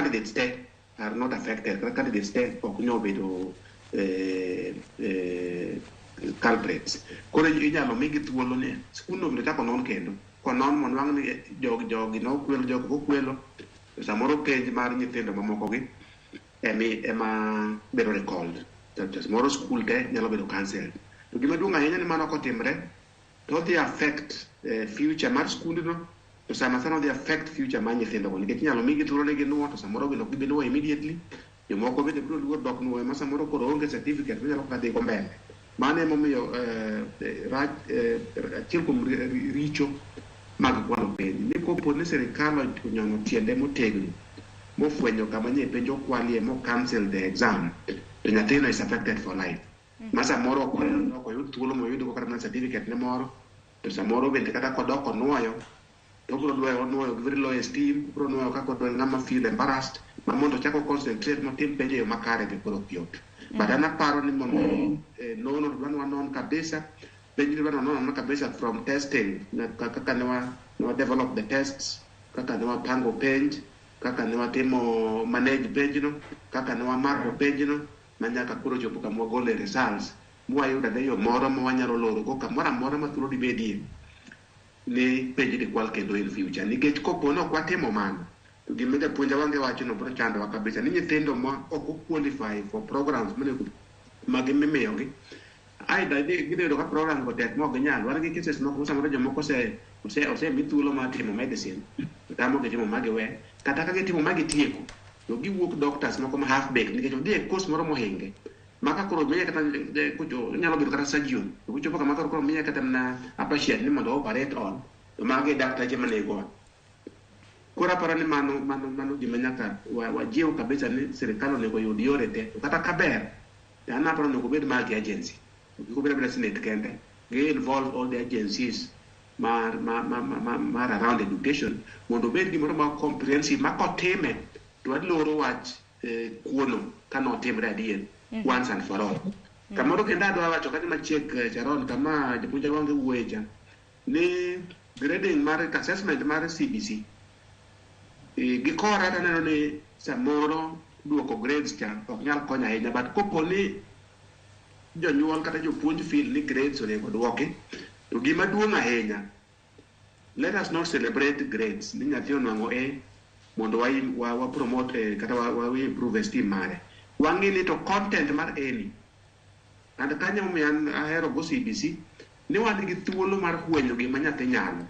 candidates te are not affected, kata candidates te ok nyal bedo culprits. Koro inyalo migi thuolo ni skundno onego chak onon kendo. Konon monwang' ni jogi nokwelo, jogi ok okwelo, to samoro penj mar nyithindo mamoko gi ema bedo recalled. To samoro skul te nyalo bedo cancelled. To gima duong' ahinya ni mano kotimre to odhi affect future mar skundno, to sana sana odhi affect future mar nyithindo go, nikech inyalo migi thuolo ni ginuo, to samoro bende ok gibi nuo immediately. Jomoko bende biro luor dok nuoyo ma samoro koro onge certificate manyalo kata dhigo mbele. Mano emomiyo rach, achiel kuom richo mag kwalo penj ni kopo ni sirikal onyono tiende motegno mofwenyo kama nye penj okwalie mo cancel the exam, to nyathino is affected for life, ma samoro ok oyud thuolo moyud go kata mana certificate ne moro. To samoro bende kata kodok onuoyo, to obiro nuoyo gi very low esteem, obiro nuoyo kaka odwa ng'ama feel embarrassed, ma mondo ochak o concentrate motim penj e yo makare be koro ok yot. But an aparo ni mondo nono dwa ni wanon kabisa penj, dwa ni wanon anona kabisa from testing, kaka ne wa develop the tests, kaka ne wapango penj, kaka ne watimo manage penjno, kaka ne wamako penjno, ma nyaka koro chopo kama wagole results, mwayudo ane yo moro ma wanyalo loro go kamoro amora ma thuolo dibedie ni penj di kwal kendo in future. Nikech kopo ni ok watimo mano, to gima japuonj Awange wacho no biro chandowa kabisa, ni nyithindo ma ok o qualify for programs monego magi mimiyogi, aidha gidhi yudo ka program go tek ma ok ginyal. Wan gi cases moko samoro jomoko osemi thuolo mar timo medicine, to tamogi timo ma giwe, kata ka gitimo ma gitieko, to giwuok doctors moko ma half baked, nikech odhi e course moro mohinge ma ka koro miye kata onyalo bedo kata surgeon, to kochopo kama koro miye kata mana a patient ni mondo operate on, to magi e dakteche manegowa. Koro aparo ni mano gima nyaka wajiw kabisa, ni sirikal onego oyud yore te. To kata ka ber, to an aparo onego obed multi agency, kik obed abeda senate kende, gi involve all the agencies mar ma, ma, ma, ma, mar around education, mondo obed gimoro ma comprehensive, ma kotime to waloro wach kuono kanotimre adier once and for all. Kamoro kendo adwa wacho kanyo machiek, Sharon, kama japuonj Awange wuoye cha, ni grading mar assessment mar CBC, gi kora taneno ni samoro duoko grades cha ok nyal konyo ahinya, but kopo ni jonyuol kata jopuonj feel ni grades onego duoki, to gima duong' ahinya, let us not celebrate grades ni nyathi onwang'o A mondo wa promote kata wa improve esteem mare. Wang'i ni to content mar A ni, and kanyo momiyo an ahero go CBC ni wan gi thuolo mar fwenyo gima nyathi nyalo,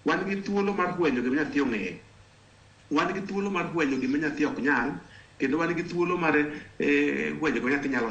wan gi thuolo mar fwenyo gima nyathi ong'eyo, wan gi thuolo mar fwenyo gima nyathi ok nyal, kendo wan gi thuolo mar fwenyo gima nyathi nyalo.